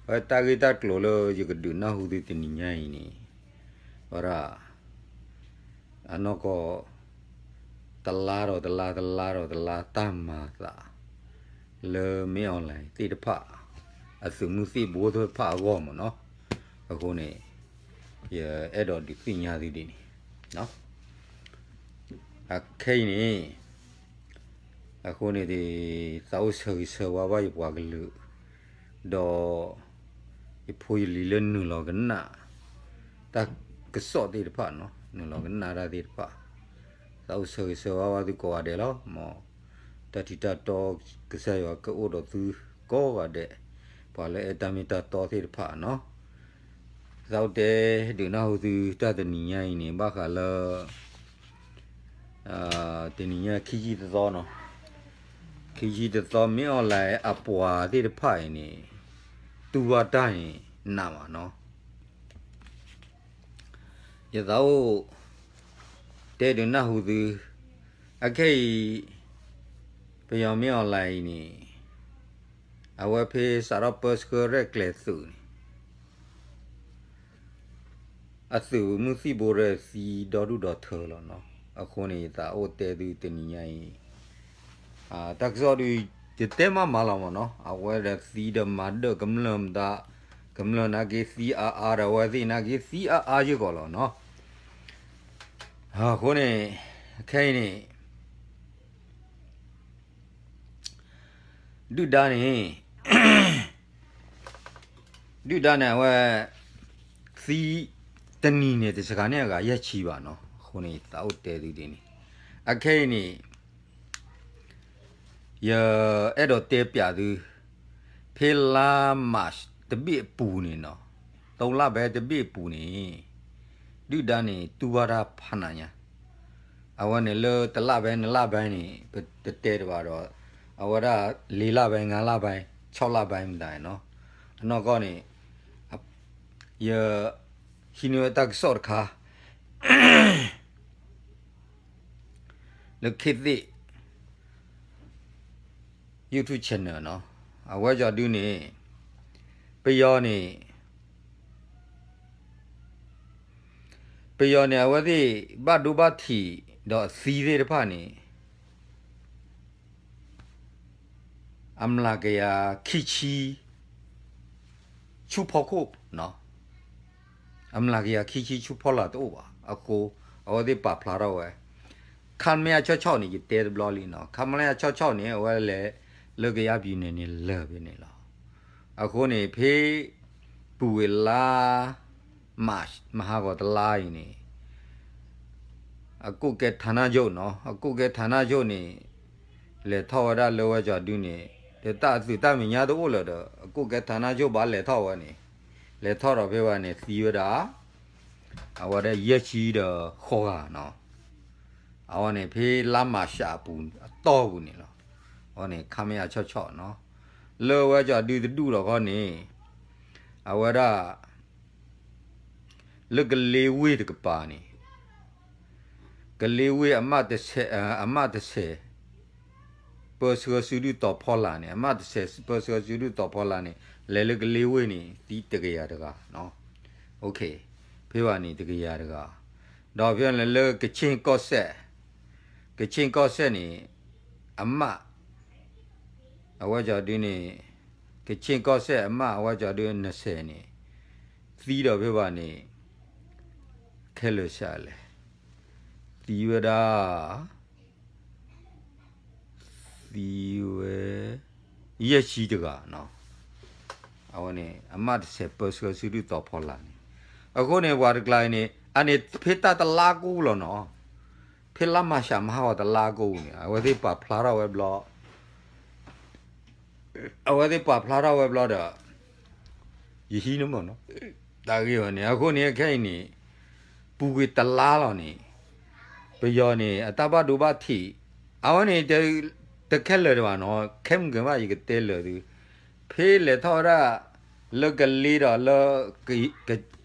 ဝဲတၢ်ဂ့ၢ်တၢ်ကျိၤလၢယကဒုးနၢ်ဟူသုတနံၤညါအံၤန့ၣ်, ဝဲဒၣ် အနီၢ်ကီၢ် တလါဒီးတလါ တလါဒီးတလါ တၢ်မၤသး လၢမ့ၢ် online သ့ၣ်တဖၣ် အသုးမုၢ်သံၣ်ဘိသ့ၣ်တဖၣ်အဂီၢ်မ့ၢ်နီၤ. အဃိန့ၣ် ယအဲၣ်ဒိးဒုးသ့ၣ်ညါသုဒ်န့ၣ် အခဲအံၤန့ၣ် အဃိန့ၣ် သးအိၣ်ဆၢဂ့ၤဆၢဝါဘၣ်ယပှၤကလုာ် ဒီး ယဖိယလံၤလၢနုာ်လီၤကနၣ် တၢ်ကစီၣ်သ့ၣ်တဖၣ်နီၤ, နုာ်လီၤကနၣ်တၢ်သ့ၣ်တဖၣ် သးအိၣ်ဆၢဂ့ၤဆၢဝါဘၣ်သုကိးဂၤဒဲးလီၤ. မ်တၢ်ထံးတၢ်တီကစၢ်ယွၤကအိၣ်ဒီးသုကိးဂၤဒဲး, ပှၤလၢအဲၣ်တၢ်မ့ၢ်တၢ်တီသ့ၣ်တဖၣ်နီၤ. သးအိၣ်တဲဒုးနၢ်ဟူသုတၢ်တနံၤညါအံၤန့ၣ် ဘၣ်ဃးလၢ တနံၤညါခံဆံတသီနီၤ, ခံဆံတသီ မ့ၢ် online အပှၤသ့ၣ်တဖၣ်အံၤန့ၣ် တူၢ်ဘၣ်တၢ်န့ၣ် နးမးနီၤ. ယသးအိၣ်တဲဒုးနၢ်ဟူသု, အခဲအံၤ ပယီၤမ့ၢ် online အံၤန့ၣ် အဝဲဖဲစးထီၣ်ပၢဆှၢရဲၣ်ကျဲၤသုးန့ၣ် အသုးမုၢ်သံၣ်ဘိရဲၣ်သံဒီဒူၣ်ဒီထၢလီၤနီၤ. အဃိန့ၣ် ယသးအိၣ်တဲသုတနံၤညါအံၤ တၢ်ကစီၣ်ဒုး ယတဲမးမးလီၤမ့ၢ်နီၤ, အဝဲဒီးသံဒီးမၤဒၢၣ်ကမျၢၢ်မတၤ, ကမျၢၢ်နာ်က့သံအါအါဒီး အဝဲသ့ၣ်နာ်က့သံအါအါယဂီၢ်လီၤနီၤ. အဃိန့ၣ် ခဲအံၤန့ၣ် ဒုၣ်ဒါန့ၣ် ဒုၣ်ဒါန့ၣ် အဝဲ သံ တနံၤန့ၣ် တစှၤန့ၢ်အဂၤယဲၢ်ဆံဘၣ်နီၤ. အဃိန့ၣ် ယသးအိၣ်တဲသုဒ်န့ၣ်, အခဲအံၤန့ၣ် ယအဲၣ်ဒိးတဲပျးသု, ဖဲလါ March တဘ့ၣ်အပူၤန့ၣ်နီၤ, သုံးလပိုင်းတဘ့ၣ်အပူၤန့ၣ် ဒုၣ်ဒါန့ၣ် တူၢ်ဘၣ်တၢ်ဖးနးညါ, အဝဲန့ၣ်လၢ တစ်လပိုင်း နှစ်လပိုင်းန့ၣ် ပတတဲတဘၣ်ဒီး အဝဲဒၣ် လေးလပိုင်း ငါးလပိုင်း ခြောက်လပိုင်း မတၤနီၤ. အနီၢ်ကီၢ်န့ၣ် ယဟံးန့ၢ်ဝဲတၢ်ကစီၣ်တခါ လၢ ခေတ်သစ် YouTube channel နီၤ, အဝဲကီၤဒုန့ၣ် ပယီၤန့ၣ် ပယီၤန့ၣ် အဝဲသ့ၣ်ဘၣ်ဒိဘၣ်ထံးဒီးအသံသ့ၣ်တဖၣ်န့ၣ် အမျးကယၤခံဆံ ဆူဖီခိၣ်နီၤ, အမျးကယၤခံဆံဆူဖီလာ်တအိၣ်ဘၣ်. အဃိ အဝဲသ့ၣ်ပာ်ဖျါထီၣ်ဝဲ ခမရ ခြောက်ခြောက်န့ၣ် ယတဲတဘျီလံနီၤ, ခမရ ခြောက်ခြောက်န့ၣ် အဝဲလဲၤလၢကယၤပံၤန့ၣ်န့ၣ် လၢာ်ဖဲန့ၣ်လီၤ. အဃိန့ၣ် ဖဲ ပူၤကွံာ်လါ March မဟါဂီၤတလါအံၤန့ၣ် အကိးကဲ ဌာနချုပ် နီၤ, အကိးကဲ ဌာနချုပ် န့ၣ် လဲၤထီၣ်ဝဲဒၣ်လၢဝဲကီၤဒုန့ၣ် ဒီးတၢ်အသုးတၢ်မဲာ်ညါတအိၣ်လၢၤဒီး အကိးကဲ ဌာနချုပ် ဘၣ်လဲၤထီၣ်ဝဲန့ၣ် လဲၤထီၣ်ဒီးဖဲဘၣ်န့ၣ် သံဝဲဒၣ် အဝဲဒၣ်ယဲၢ်ဆံဒီးဃိးဂၤနီၤ. အဝဲန့ၣ် ဖဲလါမၢ်ၡးအပူၤအတီၢ်ပူၤန့ၣ်လီၤ. အဝဲန့ၣ် ခမရ ခြောက်ခြောက်နီၤ, လၢဝဲကီၤဒုတဒူၣ်ဒီးခီန့ၣ် အဝဲဒၣ် လၢကလ့ဝ့ၢ်တကပၤန့ၣ် ကလ့ဝ့ၢ်အမးတဆဲး အမးတဆဲး ပၢဆှၢစုဒုၣ်တီၤဖီလာ်န့ၣ် အမးတဆဲး ပၢဆှၢစုဒုၣ်တီၤဖီလာ်န့ၣ် လဲၤလၢကလ့ဝ့ၢ်န့ၣ် သံတကယၤတဂၤနီၤ. ဖဲဘၣ်န့ၣ် တကယၤတဂၤ, ဒီးဖဲန့ၣ်လၢကဆ့ၣ်ကီၢ်စဲၣ်, ကဆ့ၣ်ကီၢ်စဲၣ်န့ၣ် အမး အဝဲကီၤဒုန့ၣ် ကဆ့ၣ်ကီၢ်စဲၣ်အမး အဝဲကီၤဒု နှစ်ဆယ် န့ၣ် သံဒီးဖဲဘၣ်န့ၣ် ခဲလၢာ်ဆၣ်လဲၣ်, သံဝဲဒၣ် သံဝဲ ယဲၢ်ဆံတဂၤနီၤ. အဝဲန့ၣ် အမးတဆဲး ပၢဆှၢစုဒုၣ်တီၤဖီလာ်န့ၣ်, အဃိန့ၣ် ပှၤတကျါအံၤန့ၣ် အန့ၣ် ဖဲတၢ်တလါကိၣ်လီၤနီၤ, ဖဲလါမၢ်ၡးမဟါဂီၤတလါကိၣ်န့ၣ် အဝဲသ့ၣ်ပာ်ဖျါထီၣ်ဝဲဘျီ အဝဲသ့ၣ်ပာ်ဖျါထီၣ်ဝဲဘျီဒီး ယဟံးန့ၢ်မ့ၢ်နီၤ, တၢ်ဂ့ၢ်ဝဲန့ၣ် အဃိန့ၣ် ခဲအံၤန့ၣ် ပူၤကွံာ်တလါလီၤန့ၣ် ပယီၤန့ၣ် အတၢ်ဘၣ်ဒိဘၣ်ထံး အဝဲန့ၣ် တခဲလၢာ်တဘၣ်နီၤ, ခဲမုၢ်ကဘၣ် ယကတဲလၢာ်သု, ဖဲလဲၤထီၣ်ဝဲဒၣ် လၢကလ့ဒီးလၢ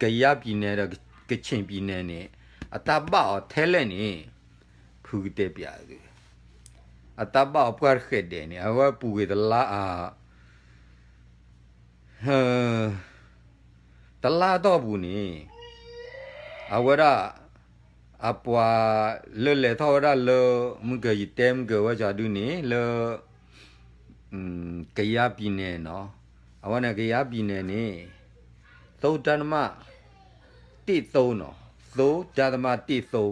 ကယၤပံၤနဲၣ်ဒီး ကဆ့ၣ်ပံၤနဲၣ်န့ၣ် အတၢ်ဘၣ်အီၤထဲလဲၣ်န့ၣ် ဖုကတဲပျးသု, အတၢ်ဘၣ်အီၤပှၢ်တဃဲးဒဲးန့ၣ် အဝဲပူၤကွံာ်တလါအါ ဟ တလါတီၢ်ပူၤန့ၣ် အဝဲဒၣ် အပှၤလၢလဲၤထီၣ်ဝဲဒၣ်လၢ မုၢ်ကၢၤယတဲမုၢ်ကၢၤဝဲကၠီဒုန့ၣ် လၢ ကယၤပံၤနဲၣ်နီၤ, အဝဲန့ၣ်ကယၤပံၤနဲၣ်န့ၣ် သိတၢ်တမၣ် တ့ၢ်သိနီၤ, သိတၢ်တမၣ်တ့ၢ်သိ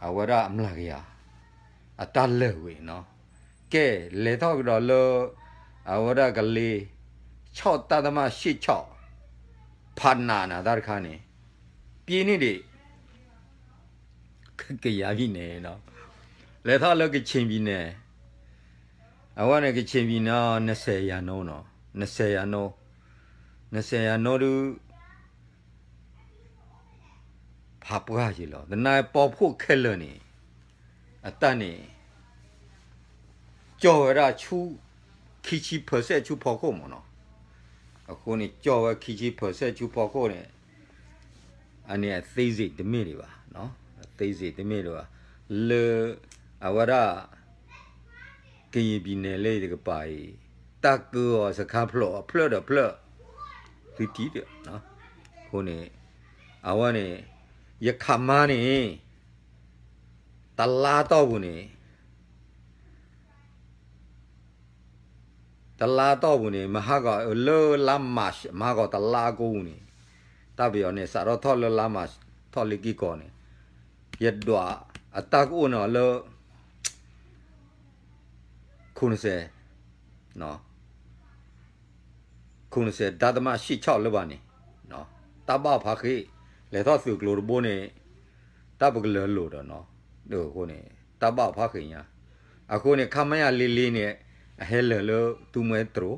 အဝဲဒၣ်အမျးကယၤ အတၢ်လၢာ်ဝဲနီၤ, ကဲ လဲၤထီၣ်ကဒီးလၢ အဝဲဒၣ်ကလ့ ဆီၣ်တၢ်တမၣ်ရှ့ၣ်ဆီၣ် ဖးနးနးတၢ်တခါန့ၣ် ပ့ၤန့ၢ်ဒံး ကယၤပံၤနဲၣ်နီၤ, လဲၤထီၣ်လၢကခ့ၣ်ပံၤနဲၣ်, အဝဲန့ၣ်ကခ့ၣ်ပံၤနဲၣ် နစဲးယၤနိနီၤ, နစဲးယၤနိ, နစဲးယၤနိဒုး ဖးပှၢ်က့ၤလီၤ, သနာ်က့ပီၣ်ဖှိၣ်ခဲလၢာ်န့ၣ် အတၢ်န့ၣ် ကၠီၣ်ဝဲဒၣ်ဆူ ခံဆံ percent ဆူဖီခိၣ်မ့ၢ်နီၤ, အဃိန့ၣ် ကၠီၣ်ဝဲခံဆံ percent ဆူဖီခိၣ်န့ၣ် အန့ၣ်အသေးစိတ်တမ့ၢ်ဒံးဘၣ်, အသေးစိတ်တမ့ၢ်ဒံးဘၣ်, လၢ အဝဲဒၣ် ကယံာ်ပံၤနဲၣ်လၢတကပၤအံၤ တၢ်ကၢအီၤစခါဖျၢၣ်အဖျၢၣ်ဒီးဖျၢၣ် သုထံၣ်ဒီး, အဃိန့ၣ် အဝဲန့ၣ် ယခးမါန့ၣ် တလါတီၢ်ပူၤန့ၣ် တလါတီၢ်ပူၤန့ၣ် မဟါဂီၤလၢလါ March မဟါဂီၤတလါအကိးပူၤန့ၣ် တၢ်ပယီၤန့ၣ် စးထီၣ်ထီၣ်လၢလါ March ထီၣ်လၢက့ၤကီးန့ၣ် ယဒွးအတၢ်ကအိၣ်န့ၣ်လၢ ခိၣ်နစဲး ခိၣ်နစဲး ဒါသမၣ်ရှ့ၣ်ဆီၣ်လၢၤဘၣ်န့ၣ် တၢ်ဘၣ်ဖးဃ့ လဲၤထီၣ်သုးကျိၤတဘိန့ၣ် တၢ်ပကလၢၤလိာ်ဒီးနီၤ အဃိန့ၣ် တၢ်ဘၣ်ဖးဃ့ညါ အဃိန့ၣ် ခမရ လေးလေးန့ၣ် အဟဲလၢာ်လၢသုးမွဲတြိၤ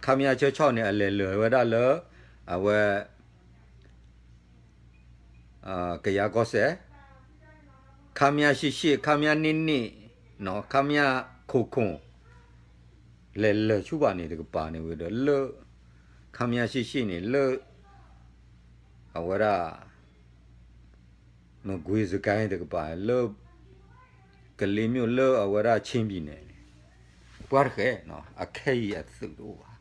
ခမရ ဆၢဆီၣ်န့ၣ် အလဲၤလၢာ်ဝဲဒၣ်လၢ အဝဲ ကယၤကီၢ်စဲၣ် ခမရ ရှစ်ရှစ် ခမရ နှစ်နှစ် နီၤ ခမရ ခုနစ်ခုနစ် လဲၤလၢာ်ဆူဘၣ်န့ၣ်တကပၤန့ၣ်ဝဲဒီးလၢ ခမရ ရှစ်ရှစ် န့ၣ်လၢ အဝဲဒၣ် မကွေး စစ်ကိုင်း တကပၤ လၢ ကလေးမြို့ လၢအဝဲဒၣ် ချင်းပြည်နယ် န့ၣ် ပှၤတဃဲ အခဲအံၤအသုးတအိၣ်ဘၣ်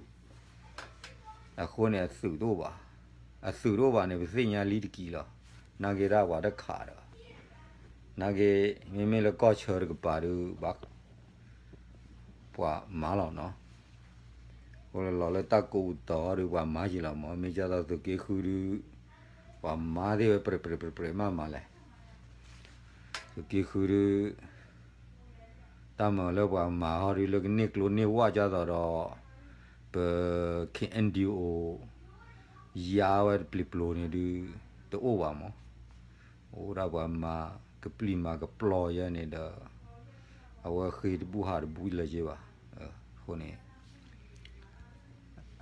အဃိန့ၣ်အသုးတအိၣ်ဘၣ် အသုးတအိၣ်ဘၣ်န့ၣ် ပသ့ၣ်ညါလံတက့ၢ်လီၤ နာ်က့ဒၣ်ပှၤတခးဒီး နာ်က့ မ့မ့ၢ်လၢကီၢ်ဆၢတကပၤဒီး ဘၣ် ပှၤမၤလီၤနီၤ အိၣ်လၢလီၤလၢတၢ်ကိးပူၤတီၤဒီး ပှၤမၤယံာ်လီၤမး မ့ၢ်ကၢ်သိးသုးက့ဃုဒုး ပှၤမၤသ့ၣ်ဝဲပြဲးပြဲးပြဲးပြဲးမးမးလဲၣ် သုးက့ဃုဒုး တၢ်မၤလၢပှၤမၤဟီဒုး လၢကန့ၢ်ကျိန့ၢ်ဝၣ်ကၢ်သိးဒီး ပ KNDO ယါဝဲတပျံၤပျိၤန့ၣ်ဒုး တအိၣ်ဘၣ်မး အိၣ်ဒၣ်ပှၤမၤကပျံၤမၤကပျီယဲန့ၣ်ဒီး အဝဲဃ့တဘူၣ်ဟးတဘူၣ်လၢၤက့ဘၣ် အဃိန့ၣ်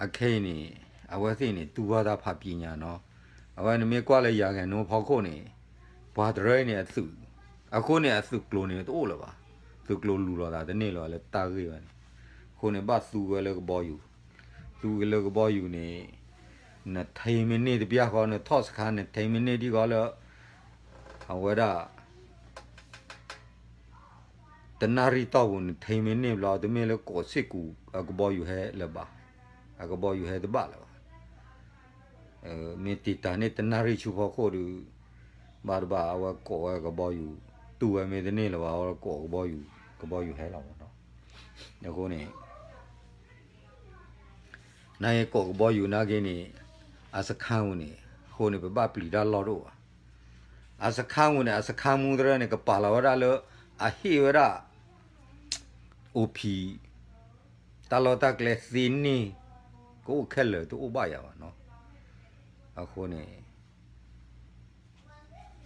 အခဲအံၤန့ၣ် အဝဲသ့ၣ်န့ၣ် တူၢ်ဘၣ်တၢ်ဖးပံညါနီၤ အဝဲနမ့ၢ်ကွၢ်လၢယၤဂဲၤနိဖီခိၣ်န့ၣ် ပှၤတရၢအံၤန့ၣ်အသုး အဃိန့ၣ် အသုးကျိၤန့ၣ်တအိၣ်လၢၤဘၣ် သုးကျိၤလူၤလီၤသးတန့ၢ်လၢၤလၢတၢ်ဂ့ၢ်ဝဲန့ၣ် အဃိန့ၣ် ဘၣ်သူဝဲလၢကဘီယူၤ သူဝဲလၢကဘီယူၤန့ၣ် နထံမ့ၢ်န့ၢ်တဘျီဃီ နထီၣ်စခါ နထံမ့ၢ်န့ၢ်ဒ်ဃီလၢ အဝဲဒၣ် တနၣ်ရံၣ်တီၢ်ပူၤန့ၣ် ထံမ့ၢ်န့ၢ်ဘျီ တမ့ၢ်လၢကိးစ့ၢ်ကီး အကဘီယူၤဟဲလၢၤဘၣ် အကဘီယူၤဟဲတဘၣ်လၢၤဘၣ် မ့ၢ်တံာ်တာ်န့ၢ်တနၣ်ရံၣ်ဆူဖီခိၣ်ဒီး ဘၣ်တဘၣ်အဝဲကိးဝဲကဘီယူၤ တူၢ်ဝဲမ့ၢ်တန့ၢ်လၢၤဘၣ် အဝဲကိးကဘီယူၤ ကဘီယူၤဟဲလီၤမးနီၤ အဃိန့ၣ် နာ်က့ကိးကဘီယူၤနာ်က့န့ၣ် အစခါပူၤန့ၣ် အဃိန့ၣ် ပဘၣ်ပျံၤတၢ်လီၢ်တအိၣ်ဘၣ် အစခါပူၤန့ၣ် အစခါမူသရၢန့ၣ် ကပာ်လီၤဝဲဒၣ်လၢ အဟ့ၣ်ဝဲဒၣ် အိၣ်ဖံး တၢ်လီၢ်တၢ်ကျဲသ့န့ၢ် ကအိၣ်ခဲလၢာ်တအိၣ်ဘၣ်ယၤဘၣ်နီၤ အဃိန့ၣ်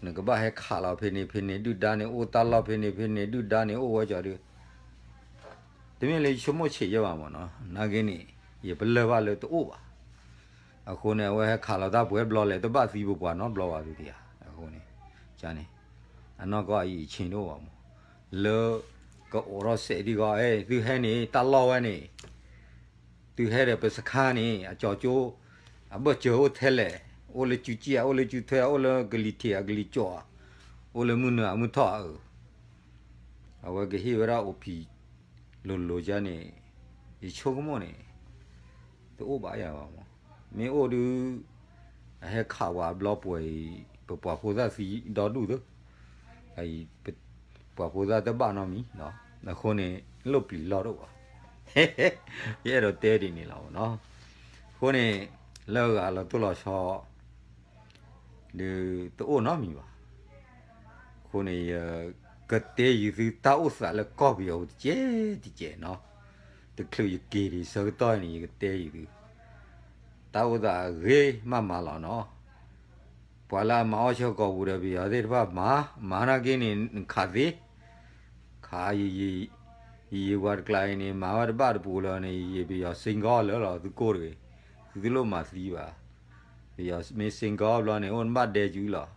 နကဘၣ်ဟဲခးလီၤဖဲန့ၣ်ဖဲန့ၣ် ဒုၣ်ဒါန့ၣ်အိၣ်တၢ်လီၢ်ဖဲန့ၣ်ဖဲန့ၣ် ဒုၣ်ဒါန့ၣ်အိၣ်ဝဲကၠီဒုး တမ့ၢ်လၢယဆိကမိၣ်ဆံးယဲဘၣ်မးနီၤ နာ်က့န့ၣ် ယပလၢၢ်ဘၣ်လၢတအိၣ်ဘၣ် အဃိန့ၣ် အဝဲဟဲခးလီၤတၢ်ပှဲၤဘျီလဲၣ် တဘၣ်သံပပှၤနီတဘျီဘၣ်သုသ့ဧါ အဃိန့ၣ် န့ၣ် အနီၢ်ကီၢ်အံၤအဆ့တအိၣ်ဘၣ်မး လၢ ကအိးထီၣ်စဲးဒ်ဂီၤ အဲ သုဟဲန့ၣ် တၢ်လီၢ်ဝဲန့ၣ် သုဟဲဒီးပစခါန့ၣ် အကၠီကၠိ အဘၢၣ်စၢၤအိၣ်ထဲလဲၣ် အိၣ်လၢကၠူကၠံ အိၣ်လၢကၠူထွဲ အိၣ်လၢကလံၤထံးအကလံၤကၠီၣ် အိၣ်လၢမုၢ်နုာ်အမုၢ်ထီၣ်အအၢ အဝဲကဟ့ၣ်ဝဲဒၣ်အိၣ်ဖံး လိၤလိၤကန့ၣ် ယဆိကမိၣ်န့ၣ် တအိၣ်ဘၣ်ယၤဘၣ်မး မ့ၢ်အိၣ်ဒုး အဟဲခးဝဲဘျီပှဲၤအံၤ ပပှၤဖိသၣ်သံဒီဒူၣ်သၢ, အံၤ ပပှၤဖိသၣ်တဘၣ်နီတမံၤ, အဃိန့ၣ် လိၣ်ပျံၤလီၢ်တအိၣ်ဘၣ်. ယအဲၣ်ဒိးတဲဒ်န့ၣ်လီၤနီၤ. အဃိန့ၣ် လၢအဂၤလီၤတိၢ်လီၤဆီ ဒုးတအိၣ်နီတမံၤဘၣ်. အဃိန့ၣ် ယကတဲယံၤသုတၢ်အိၣ်သးလၢကီၢ်ပယီၤပူၤတကဲးတကဲးနီၤ. တချုးယက့ၤဒံးဆၢကတီၢ်န့ၣ် ယကတဲယံၤသု တၢ်အိၣ်သးအဂ့ၤမးမးလီၤနီၤ. ပှၤလၢအမၤအီၣ်ဆၢကိာ်ပူၤဒီးပယီၤသ့ၣ်တဖၣ်မၤ, မၤနာ်က့န့ၣ် နခးသ့, ခး ယယံာ်ဝဲတကျါအံၤန့ၣ် မၤဝဲတဘၣ်တပူၤလၢၤန့ၣ် ယံာ်ပယီၤ single လၢာ်လီၤ သုကိၢ်တဂ့ၤ, သုတလိၣ်မၤသံဘၣ်. ပယီၤမ့ၢ် single ဘျီန့ၣ် အိၣ်နဘၣ်ဒဲကၠူလီၤ.